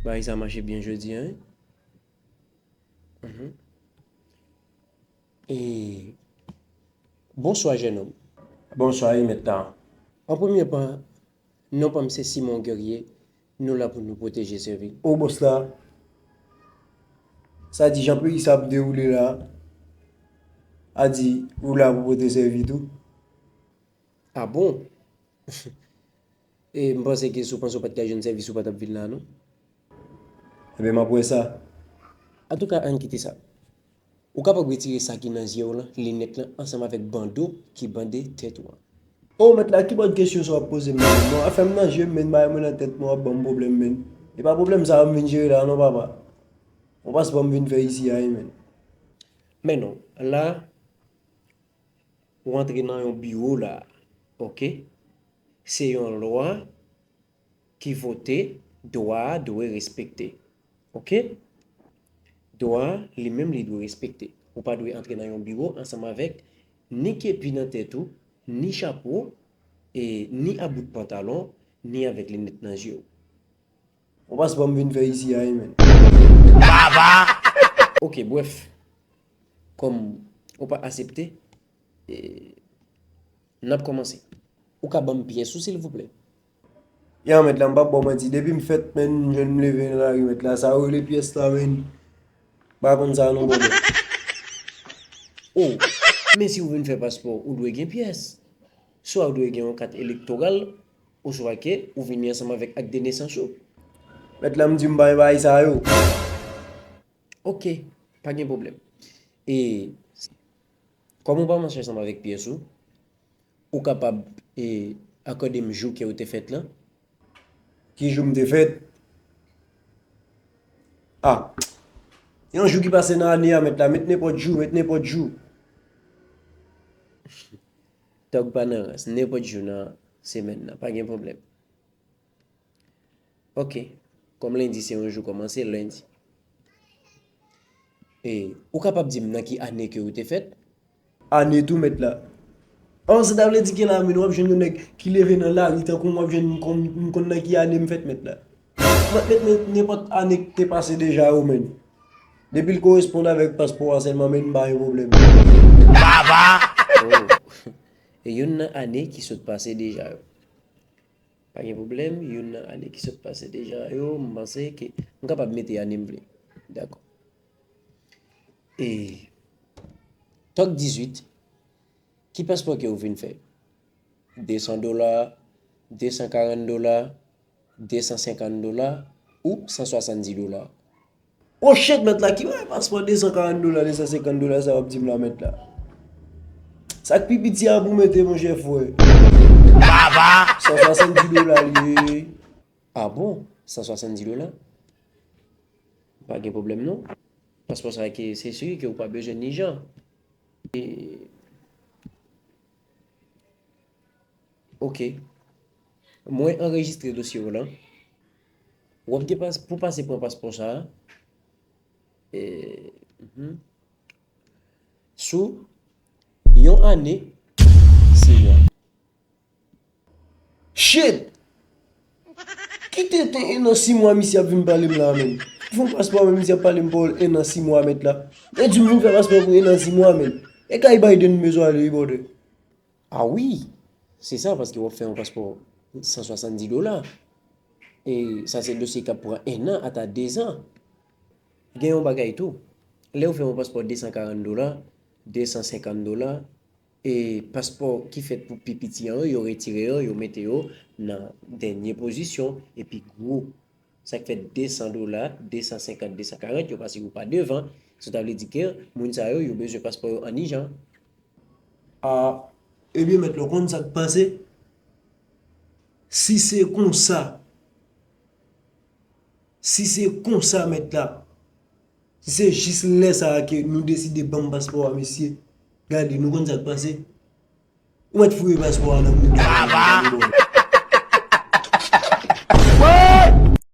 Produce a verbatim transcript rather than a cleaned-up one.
Bagay sa mache byen jodi a, wi. Mhm. E, bonswa, jennonm. Bonswa, wi, mèt la. An premye pa, non pa m se Simon Guerrier, nou la pou nou pwoteje sèvi. O bòs la, sa di jan peyi sa ap dewoule la, a di ou la pou pote sèvi tou. A bon? E m panse ke si w panse w pa t ka jwenn sèvis, ou pa t ap vin la, non? Ebyen, m ap wè sa. Antouka, ann kite sa. Ou kapab retire sa ki nan zye w lan, linèt lan, ansanm avèk bando ki bande tèt ou an. O, mèt la, ki bòd kesyon sa w ap poze m nan? Bon, afè m nan je m, men bagay mwen nan tèt mwen ap ban m pwoblèm, men. E pa pwoblèm sa a m vin jere la, non, papa. Yon paspò m vin fè isi a, wi, men. Men non, la, ou antre nan yon biwo la, oke? Se yon lwa ki vote, dwa a dwe respekte. Oke? Dwa a, li menm, li dwe respekte. Ou pa dwe antre nan yon biwo ansanm avèk ni kepi nan tèt ou, ni chapo, e ni a bout pantalon, ni avèk linèt nan zye w. Ou pa se pa m vin fè isi a, wi, men. Baba! Oke, brèf. Kòm ou pa aksepte, e, n ap kòmanse. Ou ka ban m pyès ou, silvouplè? Ya, mèt la, m p ap ba w manti. Depi m fèt, men, m jwenn m leve nan lari, mèt la. Sa yo rele pyès la, men. M pa konn sa, non, bòbò. O, men si w vin fè paspò, ou dwe gen pyès. Swa ou dwe gen yon kat elektoral, oswa ke ou vini ansanm avèk ak de nesans ou. Mèt la, m di m bay bagay sa yo. Oke, pa gen pwoblèm. E kòm ou pa mache ansanm avèk pyès ou, ou kapab, e, akòde m jou ke ou te fèt lan? Ki jou m te fèt? A, yon jou ki pase nan ane a, mèt la, met nenpòt jou, met nenpòt jou. Tòg pa nan rans, nenpòt jou nan semèn nan, pa gen pwoblèm. Oke. Kòm lendi se yon jou kòmanse, lendi. E, ou kapab di m nan ki ane ke ou te fèt? Ane tou, mèt la. An, sa ta vle di ke la, men, w ap jwenn yon nèg ki leve nan lari tankou m, w ap jwenn m konn, m konn nan ki ane m fèt, mèt la. Mwen, mèt, mèt, nenpòt ane ki te pase deja yo, men. Depi l koresponn avèk paspò a sèlman, men, m pa gen pwoblèm. Baba! O. E youn nan ane ki sot pase deja yo. Pa gen pwoblèm, youn nan ane ki sot pase deja yo, m panse ke m kapab mete ane m vle. Dakò. E, tòg dizuit, ki paspò ke ou vin fè? De san dola, de san karant dola, de san senkant dola ou san swasanndis dola? O shit, mèt la, ki bagay paspò de san karant dola, de san senkant dola sa w ap di m la, mèt la? Sa k pi piti a pou mete, monchè frè. Baba! San swasanndis dola li ye. A bon? San swasanndis dola? Pa gen pwoblèm non. Paspò sa ke se siri ke ou pa bezwen ni jan. E, oke. Mwen anrejistre dosye w lan. W ap gen pas-, pou pase pran paspò sa a. E, mhm. Sou yon ane, sis mwa. Shit! Ki tenten en an sis mwa misye ap vin pale m la, menm? Fè yon paspò, menm misye ap pale m pawòl en an sis mwa, mèt la. E di m vin fè paspò pou en an sis mwa, menm. E kay Biden m bezwen ale, wi, brother. A wi, se sa, paske w ap fè yon paspò san swasanndis dola. E sa se dosye k ap pran en an ata dezan. Gen yon bagay tou. Lè w fè yon paspò de san karant dola, de san senkant dola, e paspò ki fèt pou pi piti an yo, yo retire yo, yo mete yo nan dènye pozisyon, epi gwo. Sa k fè de san dola, de san senkant, de san karant, yo pase yo pa devan. Sa ta vle di ke moun sa yo, yo bezwen paspò yo an ijan. A, ebyen, mèt la, w konn sa k pase? Si se konsa, si se konsa, mèt la, si se jis lè sa a ke nou deside ban m paspò a, mesye, gade, nou konn sa k pase? Ou mèt foure paspò a nan mouda a,